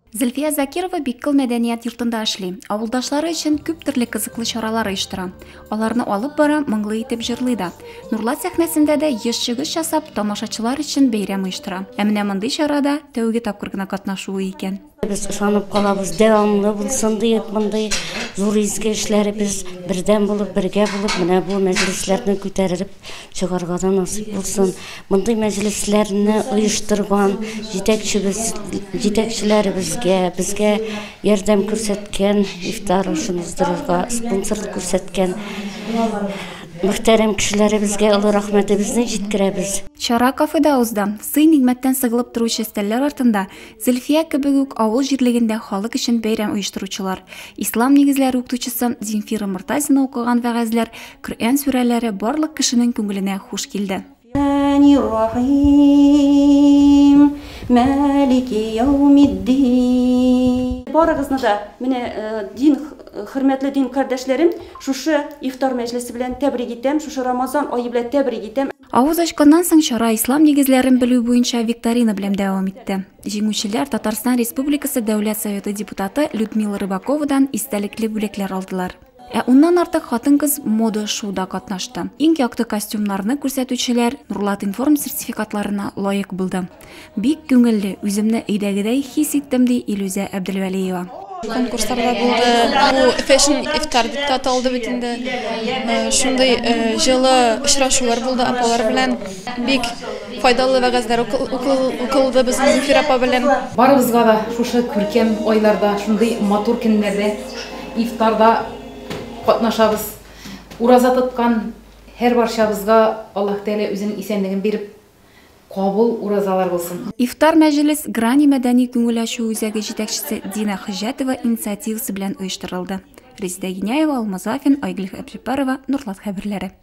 Зөлфия Закирова Биккол мәдәният йортында эшли. Авылдашлары өчен күп төрле кызыклы чаралар оештыра. Аларны алып бара, моңлы итеп җырлый да. Нурлат сәхнәсендә дә еш чыгыш ясап, тамашачылар өчен бәйрәм оештыра. Ә менә мондый чарада тәүге тапкыр гына катнашуы икән. Без ышанып калабыз, дәвамлы булсын диеп мондый зур изге эшләребез бердәм булып, бергә булып, менә бу мәҗлесләрне күтәреп чыгарга да насыйп булсын. Мондый мәҗлесләрне оештырган җитәкчебез, җитәкчеләребезгә, безгә ярдәм күрсәткән, ифтар ашын уздырырга спонсорлык күрсәткән мөхтәрәм кешеләребезгә олы рәхмәтебезне җиткерәбез. Чара кафеда узды. Сый-нигъмәттән сыгылып торучы өстәлләр артында Зөлфия кебек үк авыл җирлегендә халык өчен бәйрәм оештыручылар, ислам нигезләре укытучысы Земфира Мортазина укыган вәгазьләр, Коръән сүрәләре барлык кешенең күңеленә хуш килде. Барыгызны да менә дин, хөрмәтле дин кардәшләрем, шушы ифтар мәҗлесе белән тәбрик итәм, шушы Рамазан ае белән тәбрик итәм. Авыз ачканнан соң чара ислам нигезләрен белү буенча викторина белән дәвам итте. Җиңүчеләр Татарстан Республикасы Дәүләт Советы депутаты Людмила Рыбаковадан истәлекле бүләкләр алдылар. Ә уннан артык хатын-кыз мода шоуда катнашты. Иң якты костюмнарны күрсәтүчеләр Нурлат-информ сертификатларына лаек булды. Бик күңелле, үземне өйдәгедәй хис иттем, ди Илүзә Әбделвәлиева. Конкурслар да булды. Бу фэшн ифтар дип тә аталды бит инде. Э, шундый э, җылы очрашулар булды апалар белән. Бик файдалы вәгазьләр укылды безнең Зөлфирә апа белән. Барыбызга да шушы күркәм айларда, шундый матур көннәрдә ифтарда катнашабыз. Ураза тоткан һәрбарчабызга Аллаһ Тәгалә үзенең исәнлеген биреп, Кабул уразалар булсын. Ифтар мәҗлес Грани мәдәни күңел ачу үзәге җитәкчесе Дина Хөҗҗәтова инициативасы белән оештырылды. Резидә Гиняева, Алмаз Вафин, Айгөл Әбҗәппарова, Нурлат хәбәрләре.